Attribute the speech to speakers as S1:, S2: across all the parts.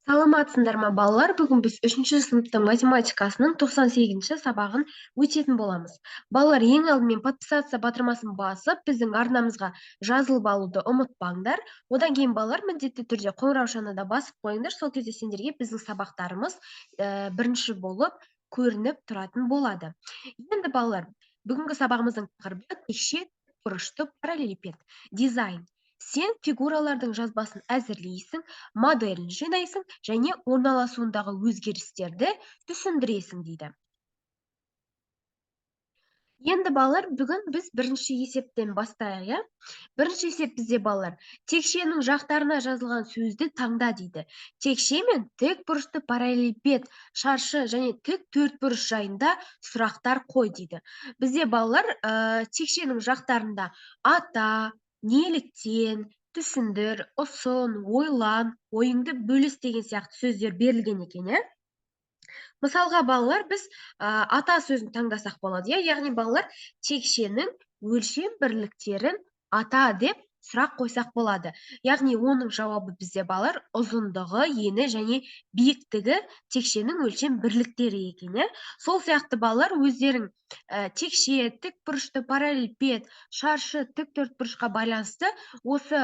S1: Саламатсыңдар ма, балалар! Бүгін біз үшінші сыныптың математикасының 98-ші сабағын өтетін боламыз. Балалар, ең алдымен «Подписаться» батырмасын басып, біздің арнамызға жазылып алуды ұмытпаңдар. Одан кейін, балалар, міндетті түрде қоңыраушаны да басып қойыңдар. Сол кезде сендерге біздің сабақтарымыз бірінші болып көрініп тұратын болады. Енді, балалар, бүгінгі сабағымыздың тақырыбы: текше, бұрышты параллелепипед дизайн. Сен фигуралардың жазбасын әзірлейсің, моделін жинайсың және орналасуындағы өзгерістерді түсіндіресің дейді. Енді, балалар, бүгін біз бірінші есептен бастайық, иә. Бірінші есеп бізде, балалар, текшенің жақтарына жазылған сөзді таңда дейді. Текше мен тік бұрышты параллелепипед, шаршы және тік төртбұрыш жайында сұрақтар қой дейді. Бізде, балалар, текшенің жақтарында ата, неліктен, түсіндір, ұсын, ойлан, ойыңды бөліс деген сияқты сөздер берілген екен, иә. Мысалға, балалар, біз ата сөзін таңдасақ болады, иә. Яғни, балалар, текшенің өлшем бірліктерін ата деп сұрақ қойсақ болады. Яғни оның жауабы бізде, балалар, ұзындығы, ені және биіктігі текшенің өлшем бірліктері екен, иә. Сол сияқты, балалар, өздерің текше, тік бұрышты параллелепипед, шаршы, тік төртбұрышқа байланысты осы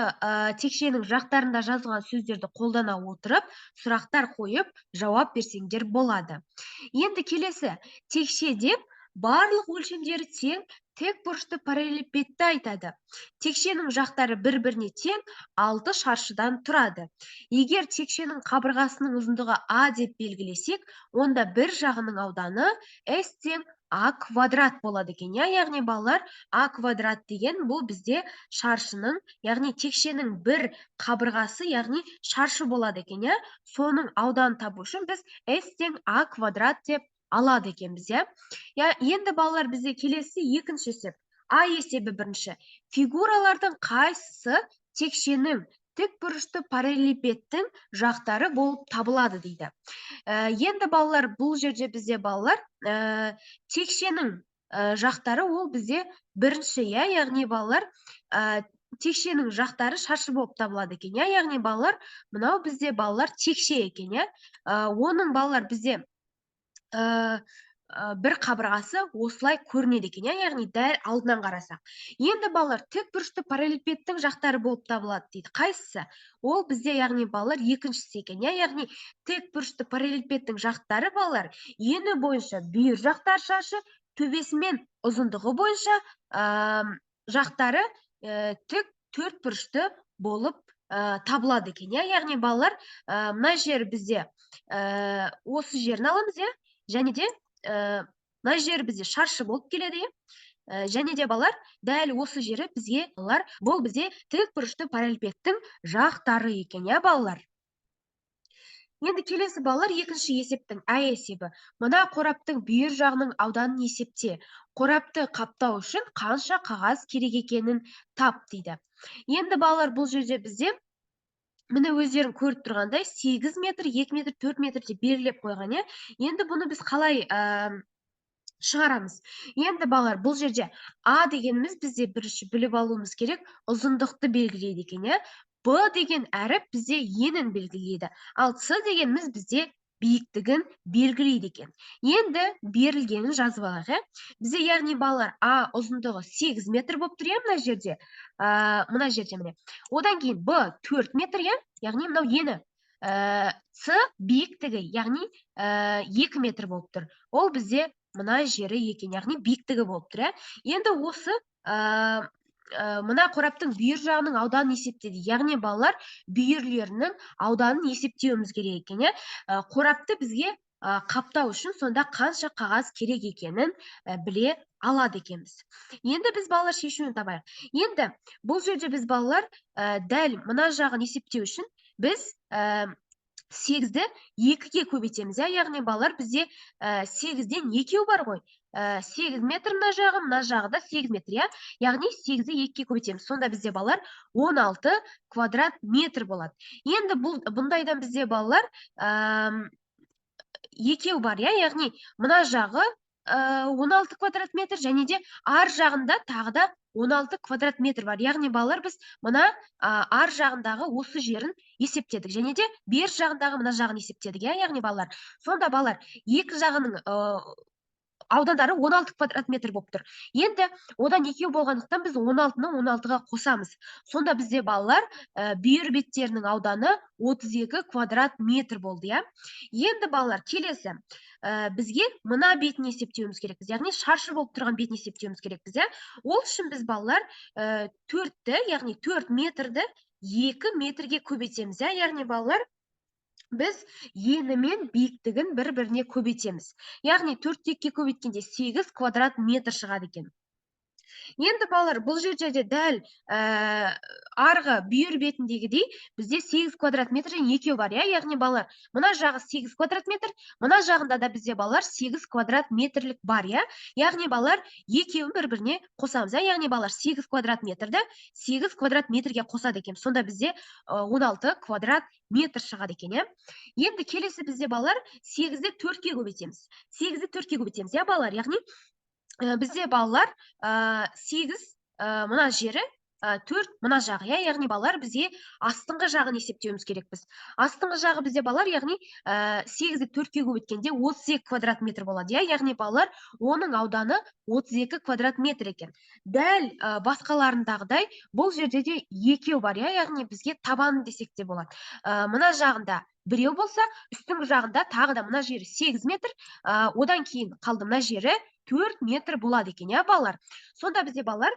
S1: текшенің жақтарында жазылған сөздерді қолдана отырып, сұрақтар қойып, жауап берсеңдер болады. Енді келесі: текше деп барлық өлшемдері тең тік бұрышты параллелепипедті айтады. Текшенің жақтары бір-біріне тең алты шаршыдан тұрады. Егер текшенің қабырғасының ұзындығы а деп белгілесек, онда бір жағының ауданы s тең а квадрат болады екен, иә. Яғни, балалар, а квадрат деген бұл бізде шаршының, яғни текшенің бір қабырғасы, яғни шаршы болады екен, иә. Соның ауданын табу үшін біз s тең а квадрат деп алады екенбіз, иә. Енді, балалар, бізде келесі екінші есеп, а есебі. Бірінші: фигуралардың қайсысы текшенің, тік бұрышты параллелепипедтің жақтары болып табылады дейді. Енді, балалар, бұл жерде бізде, балалар, текшенің жақтары ол бізде бірінші, иә. Яғни, балалар, текшенің жақтары шаршы болып табылады екен, иә. Яғни, балалар, мынау бізде, балалар, текше екен, иә. Оның, балалар, бізде бір қабырғасы осылай көрінеді екен, иә, яғни дәл алдынан қарасақ. Енді, балалар, тік бұрышты параллелепипедтің жақтары болып табылады дейді. Қайсысы ол бізде? Яғни, балалар, екіншісі екен, иә. Яғни тік бұрышты параллелепипедтің жақтары, балалар, ені бойынша бүйір жақтары шаршы, төбесі мен ұзындығы бойынша жақтары тік төрт бұрышты болып табылады екен, иә. Яғни, балалар, мына жер бізде, осы жерін аламыз, иә, және де мына жері бізде шаршы болып келеді, иә. Және де, балалар, дәл осы жері бізге, балалар, бұл бізде тік бұрышты параллелепипедтің жақтары екен, иә, балалар. Енді келесі, балалар, екінші есептің ә есебі: мына қораптың бүйір жағының ауданын есепте, қорапты қаптау үшін қанша қағаз керек екенін тап дейді. Енді, балалар, бұл жерде бізде, міне, өздерің көріп тұрғандай, 8 метр, 2 метр, 4 метр деп белгілеп қойған, иә. Енді бұны біз қалай шығарамыз? Енді, балалар, бұл жерде а дегеніміз бізде, бірінші біліп алуымыз керек, ұзындықты белгілейді екен, иә. Б деген әріп бізде енін белгілейді, ал с дегеніміз бізде биіктігін белгілейді екен. Енді берілгенін жазып алайық, иә. Бізде, яғни, балалар, а ұзындығы 8 метр болып тұр, иә, мына жерде, мына жерде, міне. Одан кейін б 4 метр, иә, яғни мынау ені. С биіктігі, яғни 2 метр болып тұр. Ол бізде мына жері екен, яғни биіктігі болып тұр, иә. Енді осы мына қораптың бүйір жағының ауданын есептеді. Яғни, балалар, бүйірлерінің ауданын есептеуіміз керек екен, иә. Қорапты бізге қаптау үшін сонда қанша қағаз керек екенін біле алады екенбіз. Енді біз, балалар, шешуін табайық. Енді бұл жерде біз, балалар, дәл мына жағын есептеу үшін біз 8-ді 2-ге көбейтеміз, иә. Яғни, балалар, бізде 8-ден екеу бар ғой. 8 метр мына жағы, мына жағы да 8 метр, иә. Яғни 8-ді 2-ге көбейтеміз. Сонда бізде, балалар, 16 квадрат метр болады. Енді бұл бұндайдан бізде, балалар, екеу бар, иә. Яғни мына жағы 16 квадрат метр, және де ар жағында тағы да 16 квадрат метр бар. Яғни балалар, біз мына ар жағындағы осы жерін есептедік, және де бер жағындағы мына жағын есептедік, иә, яғни балалар. Сонда балалар, екі жағының аудандары 16 квадрат метр болып тұр. Енді одан екеу болғандықтан біз 16-ны 16-ға қосамыз. Сонда бізде балалар, бүйір беттерінің ауданы 32 квадрат метр болды, иә. Енді балалар, келесі, бізге мына бетін есептеуіміз керекпіз, яғни шаршы болып тұрған бетін есептеуіміз керекпіз, иә. Ол үшін біз балалар, 4-ті, яғни 4 метрді 2 метрге көбейтеміз, иә. Яғни балалар, біз ені мен биіктігін бір-біріне көбейтеміз. Яғни төртті екіге көбейткенде 8 квадрат метр шығады екен. Енді балалар, бұл жерде де дәл арғы бүйір бетіндегідей бізде 8 квадрат метр және екеу бар, иә. Яғни балалар, мына жағы 8 квадрат метр, мына жағында да бізде балалар 8 квадрат метрлік бар, иә. Яғни балалар, екеуін бір-біріне қосамыз, иә. Яғни балалар, 8 квадрат метрді 8 квадрат метрге қосады екен. Сонда бізде 16 квадрат метр шығады екен, иә. Енді келесі бізде балалар 8-ді 4-ке көбейтеміз. 8-ді 4-ке көбейтеміз, иә балалар. Яғни бізде балалар, 8, мына жері, 4 мына жағы, иә. Яғни балалар, бізге астыңғы жағын есептеуіміз керекпіз. Астыңғы жағы бізде балалар, яғни 8-ді 4-ке көбейткенде 32 квадрат метр болады, иә. Яғни балалар, оның ауданы 32 квадрат метр екен. Дәл басқаларындағыдай бұл жерде де екеу бар, иә. Яғни бізге табан десек те болады. Мына жағында біреу болса, үстіңгі жағында тағы да мына жері 8 метр, одан кейін қалды мына жері 4 метр болады екен, иә балалар. Сонда бізде балалар,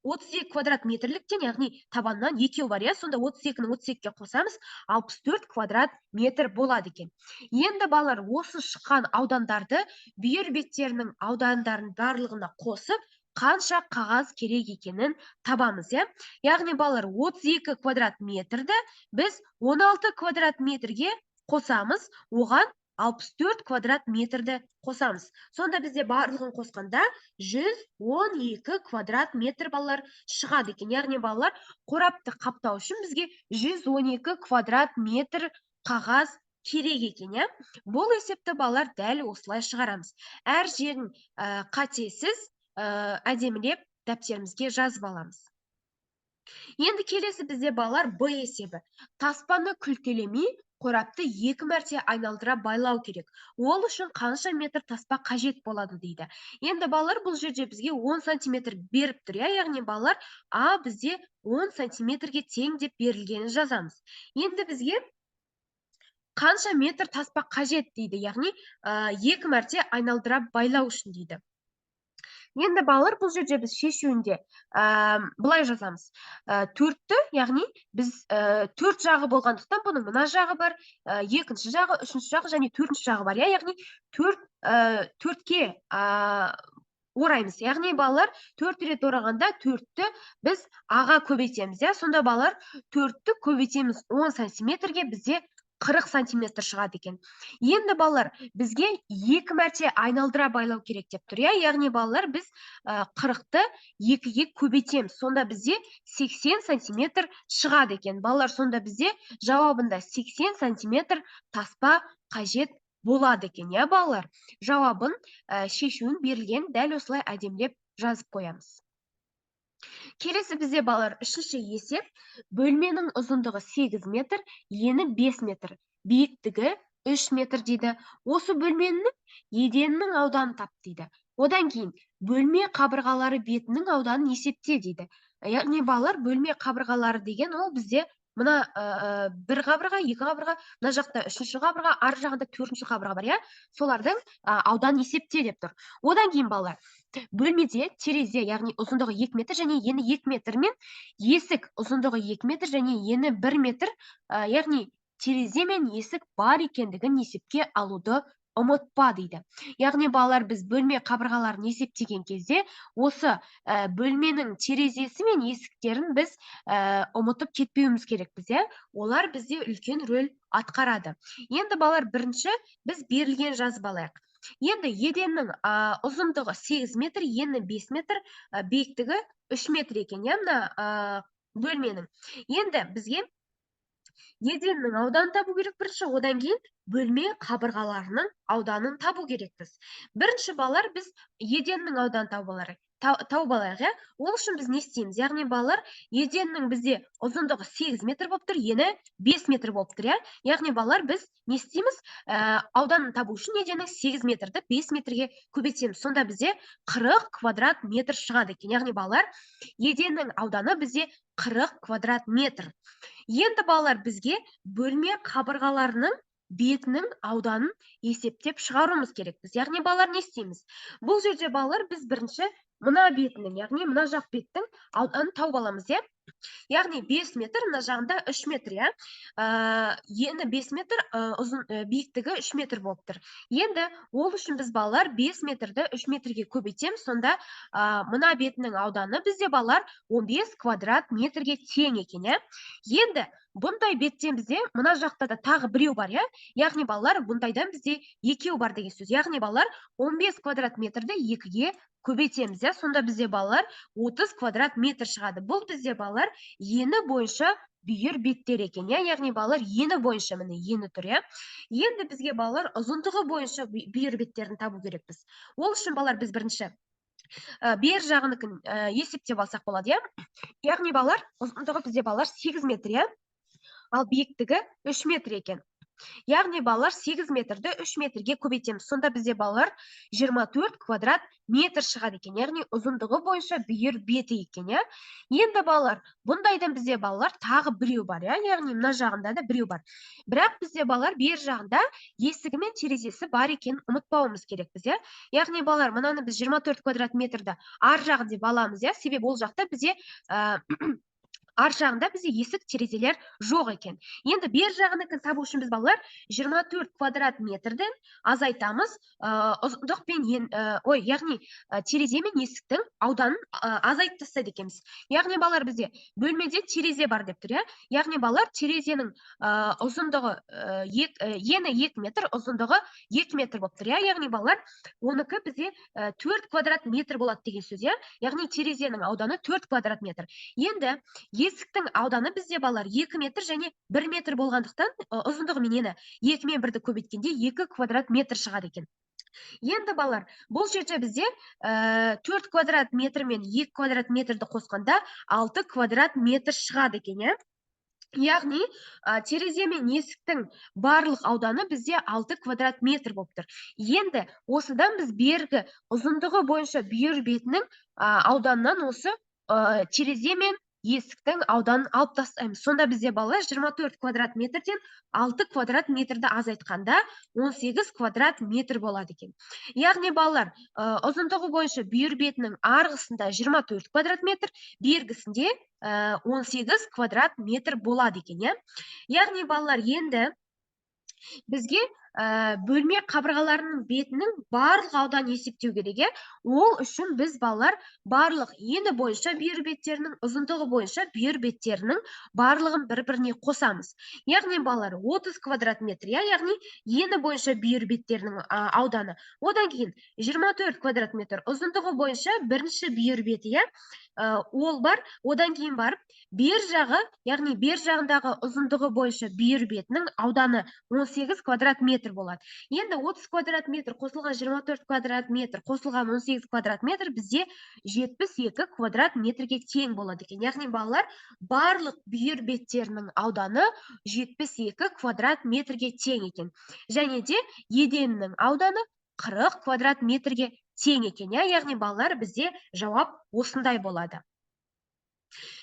S1: 32 квадрат метрліктен, яғни табаннан екеу бар, иә. Сонда 32-ні 32-ге қосамыз, 64 квадрат метр болады екен. Енді балалар, осы шыққан аудандарды бүйір беттерінің аудандарын барлығына қосып, қанша қағаз керек екенін табамыз, иә. Яғни балалар, 32 квадрат метрді біз 16 квадрат метрге қосамыз, оған 64 квадрат метрді қосамыз. Сонда бізде барлығын қосқанда 112 квадрат метр балалар шығады екен. Яғни балалар, қорапты қаптау үшін бізге 112 квадрат метр қағаз керек екен, иә. Бұл есепті балалар дәл осылай шығарамыз. Әр жерін қатесіз, әдемілеп дәптерімізге жазып аламыз. Енді келесі бізде балалар Б есебі. Таспаны күлтелемей қорапты екі мәрте айналдыра байлау керек. Ол үшін қанша метр таспа қажет болады дейді. Енді балалар, бұл жерде бізге 10 сантиметр беріп тұр, иә? Яғни балалар, А бізде 10 сантиметрге тең деп берілгенін жазамыз. Енді бізге қанша метр таспа қажет дейді, яғни екі мәрте айналдыра байлау үшін дейді. Енді балалар, бұл жерде біз шешуінде былай жазамыз. Төртті, яғни біз төрт жағы болғандықтан бұның мына жағы бар, екінші жағы, үшінші жағы және төртінші жағы бар, иә? Яғни төртке ораймыз. Яғни балалар, төрт рет орағанда төртті біз аға көбейтеміз, иә? Сонда балалар, төртті көбейтеміз 10 сантиметрге, бізде 40 сантиметр шығады екен. Енді балалар, бізге екі мәрте айналдыра байлау керек деп тұр, иә? Яғни балалар, біз 40-ты екіге көбейтеміз. Сонда бізде 80 сантиметр шығады екен. Балалар, сонда бізде жауабында 80 сантиметр таспа қажет болады екен, иә балалар? Жауабын, шешуін берілген дәл осылай әдемілеп жазып қоямыз. Келесі бізде балалар үшінші есеп. Бөлменің ұзындығы 8 метр, ені 5 метр, биіктігі 3 метр дейді. Осы бөлменің еденінің ауданын тап дейді. Одан кейін бөлме қабырғалары бетінің ауданын есепте дейді. Яғни балалар, бөлме қабырғалары деген ол бізде мына бір қабырға, екі қабырға, мына жақта үшінші қабырға, ар жағында төртінші қабырға бар, иә? Солардың ауданын есепте деп тұр. Одан кейін балалар, бөлмеде терезе, яғни ұзындығы 2 метр және ені 2 метр мен есік ұзындығы 2 метр және ені 1 метр, яғни терезе мен есік бар екендігін есепке алуды ұмытпа дейді. Яғни балалар, біз бөлме қабырғаларын есептеген кезде осы бөлменің терезесі мен есіктерін біз ұмытып кетпеуіміз керекпіз, иә? Олар бізде үлкен рөл атқарады. Енді балалар, бірінші біз берілген жазып алайық. Енді еденнің ұзындығы 8 метр, ені 5 метр, биіктігі 3 метр екен, иә, мына бөлменің. Енді бізге Еденнің ауданын табу керек бірінші, одан кейін бөлме қабырғаларының ауданын табу керекпіз. Бірінші, балалар, біз еденнің ауданын тауып алайық, иә. Ол үшін біз не істейміз? Яғни, балалар, еденнің бізде ұзындығы 8 метр болып тұр, ені 5 метр болып тұр, иә. Яғни, балалар, біз не істейміз? Ауданын табу үшін еденнің 8 метрді 5 метрге көбейтеміз. Сонда бізде 40 квадрат метр шығады екен. Яғни, балалар, еденнің ауданы бізде 40 квадрат метр. Енді, балалар, бізге бөлме қабырғаларының бетінің ауданын есептеп шығаруымыз керекпіз. Яғни, балалар, не істейміз? Бұл жерде, балалар, біз бірінші мына бетінің, яғни мына жақ беттің ауданын тауып аламыз, иә. Яғни 5 метр, мына жағында 3 метр, иә. Ені 5 метр, ұзын, биіктігі 3 метр болып тұр. Енді ол үшін біз, балалар, 5 метрді 3 метрге көбейтеміз. Сонда мына бетінің ауданы бізде, балалар, 15 квадрат метрге тең екен, иә. Енді бұндай беттен бізде мына жақта да тағы біреу бар, иә. Яғни, балалар, бұндайдан бізде екеу бар деген сөз. Яғни, балалар, 15 квадрат метрді екіге көбейтеміз, иә. Сонда бізде, балалар, 30 квадрат метр шығады. Бұл бізде, балалар, ені бойынша бүйір беттер екен, иә. Яғни, балалар, ені бойынша, міне, ені тұр, иә. Енді бізге, балалар, ұзындығы бойынша бүйір беттерін табу керекпіз. Ол үшін, балалар, біз бірінші бер жағыныкін есептеп алсақ болады, иә. Яғни, балалар, ұзындығы бізде, балалар, 8 метр, иә, ал биіктігі 3 метр екен. Яғни, балалар, 8 метрді 3 метрге көбейтеміз. Сонда бізде, балалар, 24 квадрат метр шығады екен. Яғни ұзындығы бойынша бүйір беті екен, иә. Енді, балалар, бұндайдан бізде, балалар, тағы біреу бар, иә. Яғни мына жағында да біреу бар. Бірақ бізде, балалар, бер жағында есігі мен терезесі бар екенін ұмытпауымыз керекпіз, иә. Яғни, балалар, мынаны біз 24 квадрат метрді ар жағы деп аламыз, иә. Себебі ол жақта бізде ар жағында бізде есік, терезелер жоқ екен. Енді бер жағыныкін табу үшін біз, балалар, 24 квадрат метрден азайтамыз ұзындық пен ен, ой, яғни терезе мен есіктің ауданын азайтып тастайды екенбіз. Яғни, балалар, бізде бөлмеде терезе бар деп тұр, иә. Яғни, балалар, терезенің ұзындығы ені 2 метр, ұзындығы 2 метр болып тұр, иә. Яғни, балалар, оныкі бізде 4 квадрат метр болады деген сөз, иә. Яғни терезенің ауданы 4 квадрат метр. Енді есіктің ауданы бізде, балалар, 2 метр және 1 метр болғандықтан, ұзындығы мен ені 2 мен 1-ді көбейткенде 2 квадрат метр шығады екен. Енді, балалар, бұл жерде бізде 4 квадрат метр мен 2 квадрат метрді қосқанда 6 квадрат метр шығады екен, иә. Яғни терезе мен есіктің барлық ауданы бізде 6 квадрат метр болып тұр. Енді осыдан біз бергі ұзындығы бойынша бүйір бетінің ауданынан осы терезе мен есіктің ауданын алып тастаймыз. Сонда бізде, балалар, 24 квадрат метрден 6 квадрат метрді азайтқанда 18 квадрат метр болады екен. Яғни, балалар, ұзындығы бойынша бүйір бетінің арғысында 24 квадрат метр, бергісінде 18 квадрат метр болады екен, иә. Яғни, балалар, енді бізге бөлме қабырғаларының бетінің барлық ауданын есептеу керек, иә. Ол үшін біз, балалар, барлық ені бойынша бүйір беттерінің, ұзындығы бойынша бүйір беттерінің барлығын бір біріне қосамыз. Яғни, балалар, 30 квадрат метр, иә, яғни ені бойынша бүйір беттерінің ауданы. Одан кейін 24 квадрат метр ұзындығы бойынша бірінші бүйір беті, иә, ол бар. Одан кейін барып бер жағы, яғни бер жағындағы ұзындығы бойынша бүйір бетінің ауданы 18 квадрат метр болады. Енді 30 квадрат метр қосылған 24 квадрат метр қосылған 18 квадрат метр бізде 72 квадрат метрге тең болады екен. Яғни, балалар, барлық бүйір беттерінің ауданы 72 квадрат метрге тең екен. Және де еденнің ауданы 40 квадрат метрге тең екен, иә. Яғни, балалар, бізде жауап осындай болады.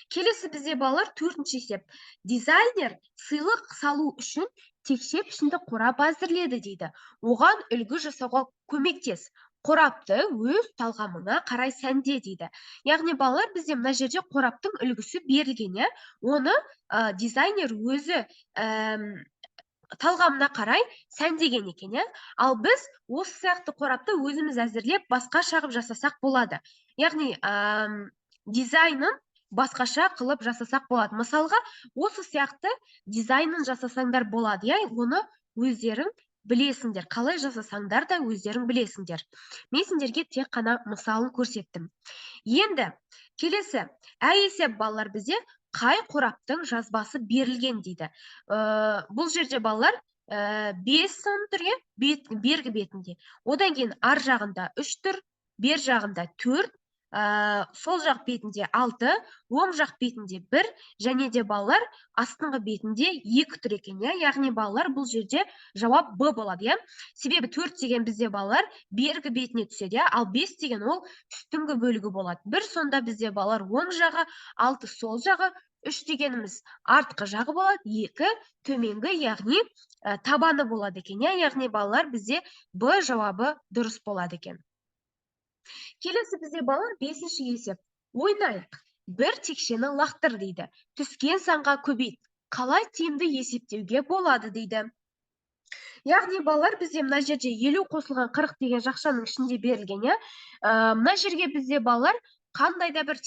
S1: Келесі бізде, балалар, төртінші есеп. Дизайнер сыйлық салу үшін текше пішінді қорап әзірледі дейді. Оған үлгі жасауға көмектес. Қорапты өз талғамыңа қарай сәнде дейді. Яғни, балалар, бізде мына жерде қораптың үлгісі берілген, иә. Оны дизайнер өзі талғамына қарай сәндеген екен, иә. Ал біз осы сияқты қорапты өзіміз әзірлеп, басқаша қылып жасасақ болады. Яғни дизайнын басқаша қылып жасасақ болады. Мысалға, осы сияқты дизайнын жасасаңдар болады, иә. Оны өздерің білесіңдер, қалай жасасаңдар да өздерің білесіңдер. Мен сендерге тек қана мысалын көрсеттім. Енді келесі есеп, балалар, бізде Қай қораптың жазбасы берілген дейді. Бұл жерде балалар 5 сан тұр, иә, бергі бетінде. Одан кейін ар жағында 3 тұр, бер жағында 4, сол жақ бетінде 6, оң жақ бетінде 1, және де балалар астыңғы бетінде 2 тұр екен, иә. Яғни балалар бұл жерде жауап Б болады, иә. Себебі 4 деген бізде балалар бергі бетіне түседі, иә, ал 5 деген ол үстіңгі бөлігі болады. 1 сонда бізде балалар оң жағы, 6 сол жағы, 3 дегеніміз артқы жағы болады, 2 төменгі, яғни табаны болады екен, иә. Яғни балалар бізде Б жауабы дұрыс болады екен. Келесі бізде балалар 5-ші есеп. Ойнайық. Бір текшені лақтыр дейді. Түскен санға көбейт. Қалай тиімді есептеуге болады дейді. Яғни балалар бізде мына жерде 50 қосылған 40 деген жақшаның ішінде берілген, иә. Мына жерге бізде балалар қандай да бір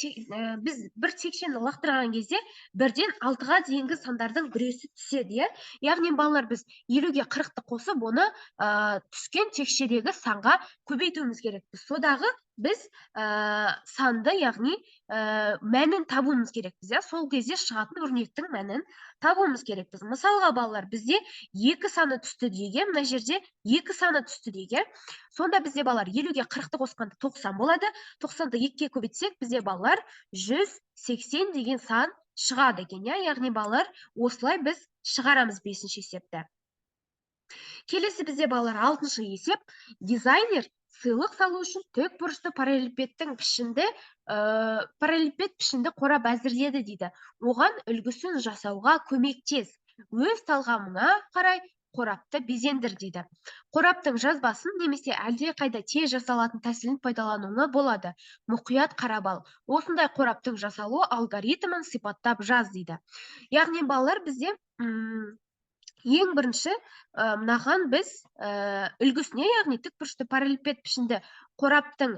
S1: біз бір текшені лақтырған кезде бірден 6-ға дейінгі сандардың біреусі түседі, иә. Яғни балалар біз 50-ге 40-ты қосып, оны түскен текшедегі санға көбейтуіміз керекпіз. Содағы біз санды, яғни мәнін табуымыз керекпіз, иә. Сол кезде шығатын өрнектің мәнін табуымыз керекпіз. Мысалға балалар бізде 2 саны түсті дейік, мына жерде 2 саны түсті дейік. Сонда бізде балалар 50-ге 40-ты қосқанда 90 болады. 90-ды 2-ге көбейтсек, бізде балалар 180 деген сан шығады екен, иә. Яғни балалар осылай біз шығарамыз 5-ші есепті. Келесі бізде балалар 6-шы есеп. Дизайнер сыйлық салу үшін тік бұрышты параллелепипедтің параллелепипед пішінді қорап әзірледі дейді. Оған үлгісін жасауға көмектес. Өз талғамыңа қарай қорапты безендір дейді. Қораптың жазбасын немесе әлде қайда тез жасалатын тәсілін пайдалануыңа болады. Мұқият қарап ал. Осындай қораптың жасалу алгоритмін сипаттап жаз дейді. Яғни балалар бізде ең бірінші мынаған біз үлгісіне, яғни тік бұрышты параллелепипед пішінді қораптың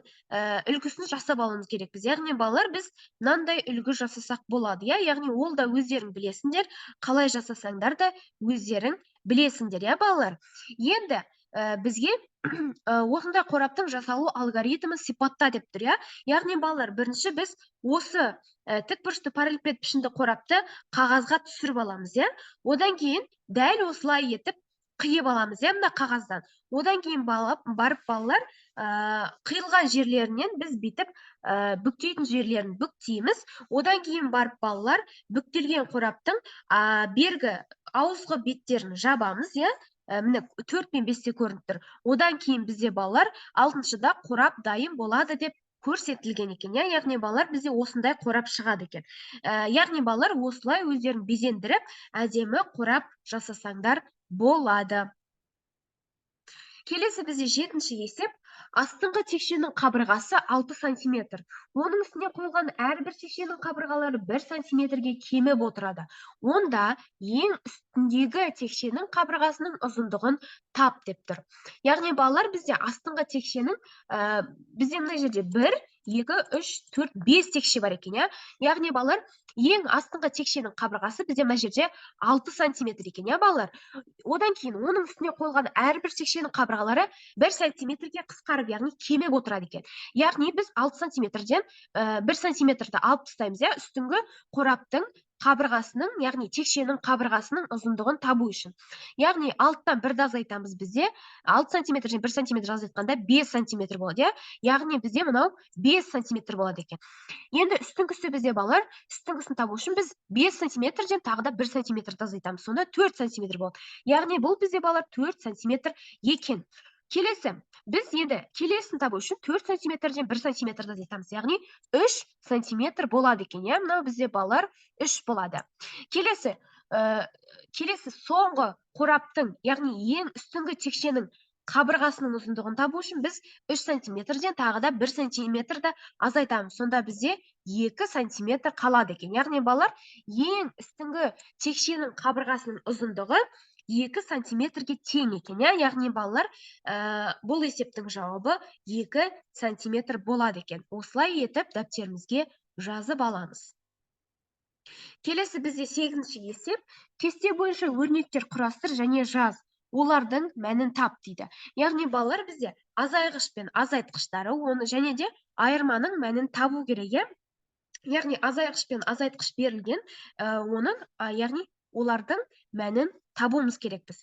S1: үлгісін жасап алуымыз керекпіз. Яғни балалар біз мынандай үлгі жасасақ болады, иә. Яғни ол да өздерің білесіңдер, қалай жасасаңдар да өздерің білесіңдер, иә балалар. Енді бізге осындай қораптың жасалу алгоритмін сипатта деп тұр, иә. Яғни балалар бірінші біз осы тік бұрышты параллелепипед пішінді қорапты қағазға түсіріп аламыз, иә. Одан кейін дәл осылай етіп қиып аламыз, иә, мына қағаздан. Одан кейін барып балалар қиылған жерлерінен біз бүйтіп бүктейтін жерлерін бүктейміз. Одан кейін барып балалар бүктелген қораптың бергі ауызғы беттерін жабамыз, иә. Міне 4 пен 5-те көрініп тұр. Одан кейін бізде балалар 6-шыда қорап дайын болады деп көрсетілген екен, иә. Яғни балалар бізде осындай қорап шығады екен. Яғни балалар осылай өздерін безендіріп әдемі қорап жасасаңдар болады. Келесі бізде 7-ші есеп. Астыңғы текшенің қабырғасы 6 сантиметр. Оның үстіне қойылған әрбір текшенің қабырғалары 1 сантиметрге кеміп отырады. Онда ең үстіндегі текшенің қабырғасының ұзындығын тап деп тұр. Яғни балалар бізде астыңғы текшенің, бізде мына жерде 1, 2, 3, 4, 5 текше бар екен, иә. Яғни балалар ең астыңғы текшенің қабырғасы бізде мына жерде 6 сантиметр екен, иә балалар. Одан кейін оның үстіне қойылған әрбір текшенің қабырғалары 1 сантиметрге қысқарып, яғни кеміп отырады екен. Яғни біз 6 сантиметрден 1 сантиметрді алып тастаймыз, иә, үстіңгі қораптың қабырғасының, яғни текшенің қабырғасының ұзындығын табу үшін. Яғни 6-тан 1-ді азайтамыз бізде, 6 сантиметрден 1 сантиметр азайтқанда 5 сантиметр болады, иә. Яғни бізде мынау 5 сантиметр болады екен. Енді үстіңгісі бізде балалар, үстіңгісін табу үшін біз 5 сантиметрден тағы да 1 сантиметрді азайтамыз. Сонда 4 сантиметр болады. Яғни бұл бізде балалар 4 сантиметр екен. Келесі, біз енді келесін табу үшін 4 сантиметрден 1 сантиметрді азайтамыз. Яғни 3 сантиметр болады екен, иә? Мынау бізде балалар 3 болады. Келесі, келесі соңғы қораптың, яғни ең үстіңгі текшенің қабырғасының ұзындығын табу үшін біз 3 сантиметрден тағы да 1 сантиметрді азайтамыз. Сонда бізде 2 сантиметр қалады екен. Яғни балалар ең үстіңгі текшенің қабырғасының ұзындығы 2 сантиметрге тең екен, иә? Яғни балалар, бұл есептің жауабы 2 сантиметр болады екен. Осылай етіп дәптерімізге жазып аламыз. Келесі бізде 8-ші есеп. Кесте бойынша өрнектер құрастыр және жаз. Олардың мәнін тап дейді. Яғни балалар бізде азайғыш пен азайтқыштары, оны және де айырманың мәнін табу керек, иә? Яғни азайғыш пен азайтқыш берілген, оның, яғни олардың мәнін табуымыз керекпіз.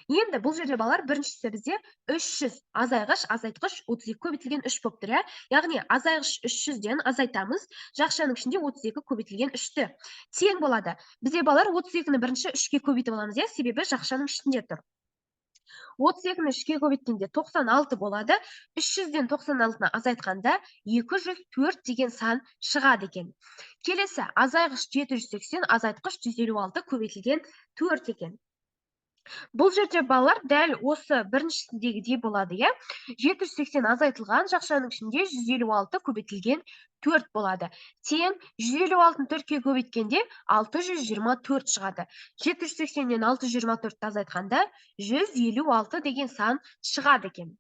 S1: Енді бұл жерде балалар біріншісі бізде 300 азайғыш, азайтқыш 32 көбейтілген 3 болып тұр, иә? Яғни азайғыш 300-ден азайтамыз, жақшаның ішінде 32 көбейтілген 3-ті. Тең болады. Бізде балалар 32-ні бірінші 3-ке көбейтіп аламыз, иә? Себебі жақшаның ішінде тұр. 32-ні 3-ке көбейткенде 96 болады. 300-ден 96-ны азайтқанда 204 деген сан шығады екен. Келесі азайғыш 780, азайтқыш 156 көбейтілген 4 екен. Бұл жерде балалар дәл осы біріншісіндегідей болады, иә? 780 азайтылған жақшаның ішінде 156 көбейтілген 4 болады. Тең 156-ны 4-ке көбейткенде 624 шығады. 780-нен 624-ті азайтқанда 156 деген сан шығады екен.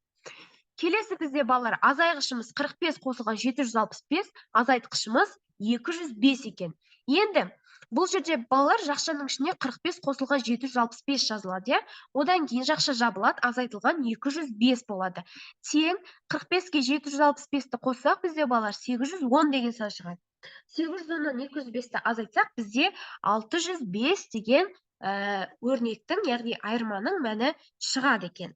S1: Келесі бізде балалар азайғышымыз 45 қосылған 765, азайтқышымыз 205 екен. Енді бұл жерде балалар жақшаның ішіне 45 қосылған 765 жазылады, иә? Одан кейін жақша жабылады, азайтылған 205 болады. Тең 45-ке 765-ті қоссақ, бізде балалар 810 деген сан шығады. 810-нан 205-ті азайтсақ, бізде 605 деген өрнектің, яғни айырманың мәні шығады екен.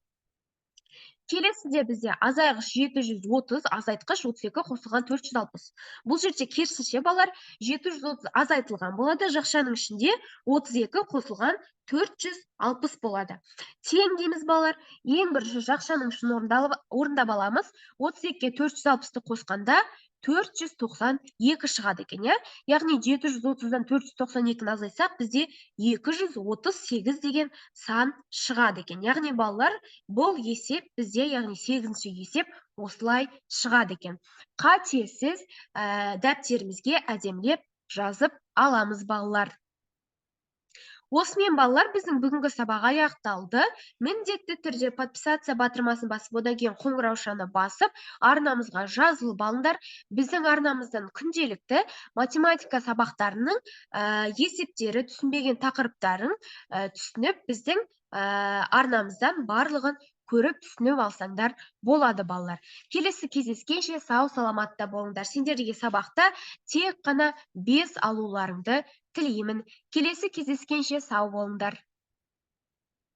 S1: Келесіде бізде азайғыш 730, азайтқыш 32 қосылған 460. Бұл жерде керісінше балалар 730 азайтылған болады, жақшаның ішінде 32 қосылған 460 болады. Тең дейміз балалар. Ең бірінші жақшаның ішін орындап аламыз. 32-ге 460-ты қосқанда 492 шығады екен, иә? Яғни 730-дан 492-ні азайтсақ, бізде 238 деген сан шығады екен. Яғни балалар, бұл есеп бізде, яғни 8-ші есеп осылай шығады екен. Қатесіз, дәптерімізге әдемілеп жазып аламыз балалар. Осымен балалар біздің бүгінгі сабақ аяқталды. Міндетті түрде подписаться батырмасын басып, одан кейін қоңыраушаны басып, арнамызға жазылып алыңдар. Біздің арнамыздан күнделікті математика сабақтарының есептері, түсінбеген тақырыптарын түсініп, біздің арнамыздан барлығын көріп, түсініп алсаңдар болады балалар. Келесі кездескенше сау саламатта болыңдар. Сендерге сабақта тек қана 5 алуларыңды тілеймін. Келесі кездескенше сау болыңдар.